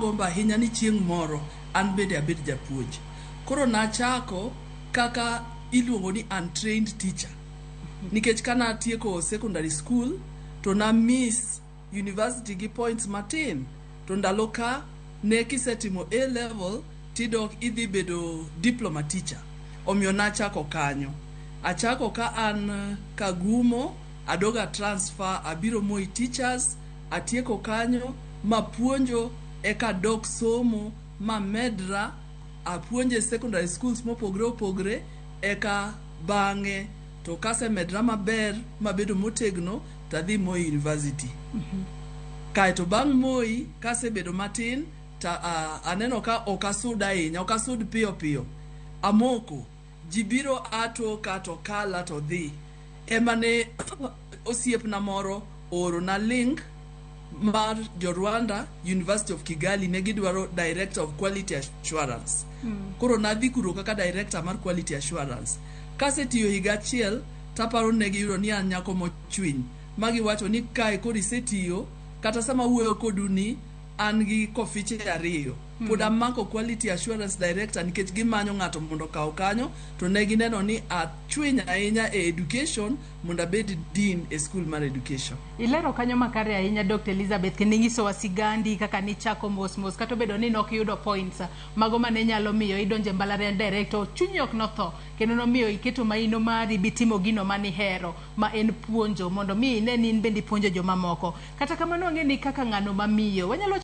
Nagombo ahinya ni chieng' moro an bende abed japuonj. Koro nachako kaka iluongo ni untrained teacher. Nikech kana atieko secondary school to na miss university gi points matin to ndalo ka ne kisetimo A level tidok idhi bedo diploma teacher. Omiyo nachako kanyo. Achako ka an Kagumo, adog a transfer abiro Moi Teachers, atieko kanyo mapuonjo eka adok somo mamedra apuonje secondary schools mopogre opogre eka bang'e to kasemedra maber mabedo motegno tadhi Moi University. Kaeto bang' Moi kasebedo matin ta aneno ka ok asud ahinya, ok asud piyo piyo. Amoko, ji biro a toka to kala to dhi. Ema ne osiepna moro oorona link mar jo Rwanda University of Kigali ne gidwaro Director of Quality Assurance. Koro nadhi kuro kaka Director mar Quality Assurance. Kasetiyo higa achiel taparo ne giyudo ni an nyako mochwiny ma giwacho ni kae koro isetiyo kata sama awuoyo kodu ni an gi kofiche ariyo. Pod amako Quality Assurance Director nikech gimanyo ng'ato mondo okaw kanyo to ne gineno ni achwiny ahinya e education mondo abed dean e school mar education. Ilero kanyo makare ahinya Dr. Elizabeth kendo inyisowa sigandi kaka nichako mos mos kata obedo ni nok iyudo points mago mane nyalo miyo idonjo e mbalariany direct to chunyi ok notho kendo nomiyo iketo maino mari bitimo gino manihero ma en puonjo mondo mi ine ni in bende ipuonjo jomamoko. Kata kamano wang'e ni kaka ng'ano mamiyo wanyalo